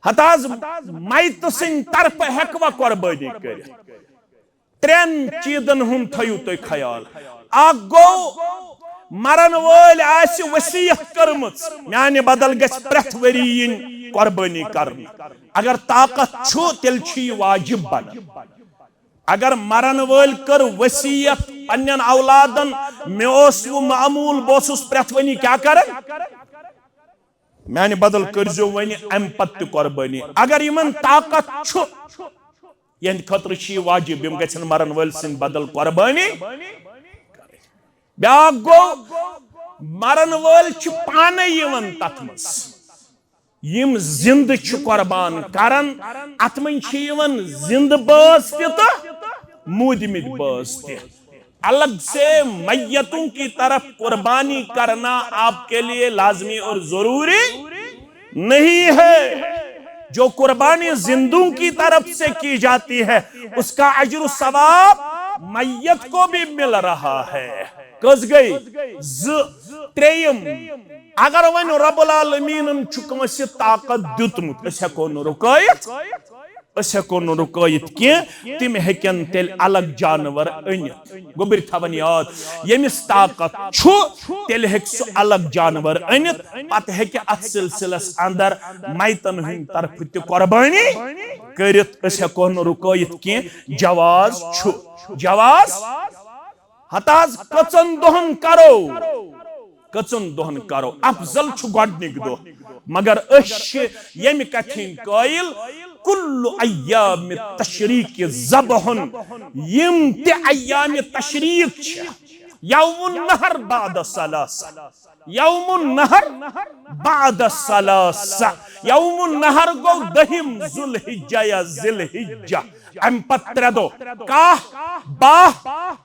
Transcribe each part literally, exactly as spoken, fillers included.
ہتہٕ حظ، میتہٕ سٕنٛدِ طرفہٕ ہیٚکوا قۄربٲنی کٔرِتھ؟ ترٛٮ۪ن چیٖزن ہُنٛد تھٲیِو تُہۍ خیال۔ اکھ گوٚو، مرن وٲلۍ آسہِ وصیت کٔرمٕژ، میانہِ بدل گژھِ پرٛٮ۪تھ ؤری یِنۍ قۄربٲنی کرنہٕ۔ اگر طاقت چھُ، تیٚلہِ چھُ یہِ واجب بنان۔ اگر مرن وٲلۍ کٔر وصیت پننٮ۪ن اولادن، مےٚ اوس وۄنۍ معموٗل، بہٕ اوسُس پرٛٮ۪تھ ؤری کیٛاہ کران؟ میانہِ بدل کٔرزیو وۄنۍ امہِ پتہٕ تہِ قۄربٲنی۔ اگر یِمن طاقت چھُ، یِہنٛدِ خٲطرٕ چھُ یہِ واجب، یِم گژھن مرن وٲلۍ سٕنٛدِ بدل قۄربٲنی۔ بیاکھ گوٚو، مرن وٲلۍ چھِ پانے یِوان تتھ منٛز۔ یِم زِندٕ چھِ قۄربان کران، اتھ منٛز چھِ یِوان زِندٕ بٲژ تہِ تہٕ موٗدمٕتۍ بٲژ تہِ۔ الگ سے میتوں کی طرف قربانی کرنا آپ کے لیے لازمی اور ضروری نہیں ہے۔ جو قربانی زندوں کی طرف سے کی جاتی ہے، اس کا اجر و ثواب میت کو بھی مل رہا ہے۔ کٔژ گٔے؟ زٕ۔ ترٛیٚیِم، اگر وۄنۍ رب العالمیٖنن چھُ کٲنٛسہِ طاقت دیُتمُت، أسۍ ہٮ۪کو نہٕ رُکٲیِتھ، أسۍ ہٮ۪کو نہٕ رُکٲیِتھ کینٛہہ، تِم ہیٚکن تیٚلہِ الگ جانور أنِتھ۔ گوٚبرۍ تھاوان یاد، ییٚمِس طاقت چھُ، تیٚلہِ ہیٚکہِ سُہ الگ جانور أنِتھ، پتہٕ ہیٚکہِ اتھ سلسلس اندر میتن ہٕنٛدِ طرفہٕ تہِ قۄربٲنی کٔرِتھ۔ أسۍ ہٮ۪کو نہٕ رُکٲیِتھ کینٛہہ، جواز چھُ، جواز۔ ہتہٕ حظ، کٔژن دۄہن کرو؟ کٔژن دۄہن کرو؟ افضل چھُ گۄڈنِکۍ دۄہ، مگر أسۍ چھِ ییٚمہِ کتھِ ہٕنٛدۍ قٲیِل، کل ایام تشریق ذبحن، یِم تہِ ایام تشریق چھِ، یوم النحر بعد الثلاثہ، یوم النحر بعد الثلاثہ، یوم النحر گوٚو دٔہِم ذوالحجہ یا ذی الحجہ، امہِ پتہٕ ترٛےٚ دۄہ، کاہ، باہ،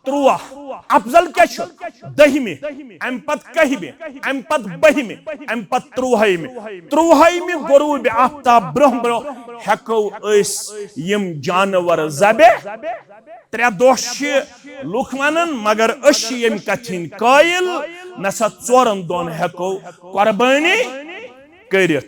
ترٛواہ۔ افضل کیٛاہ چھُ؟ دٔہمہِ۔ امہِ پتہٕ کٔہمہِ؟ امہِ پتہٕ بٔہمہِ۔ امہِ پتہٕ ترٛوہٲیمہِ۔ ترٛوہٲیمہِ غروب آفتاب برونٛہہ برونٛہہ ہٮ۪کو أسۍ یِم جانور ذبح۔ ترٛےٚ دۄہ چھِ لُکھ ونان، مگر أسۍ چھِ ییٚمہِ کتھِ ہٕنٛدۍ قٲیِل، نسا ژورن دۄہن ہٮ۪کو قۄربٲنی کٔرِتھ۔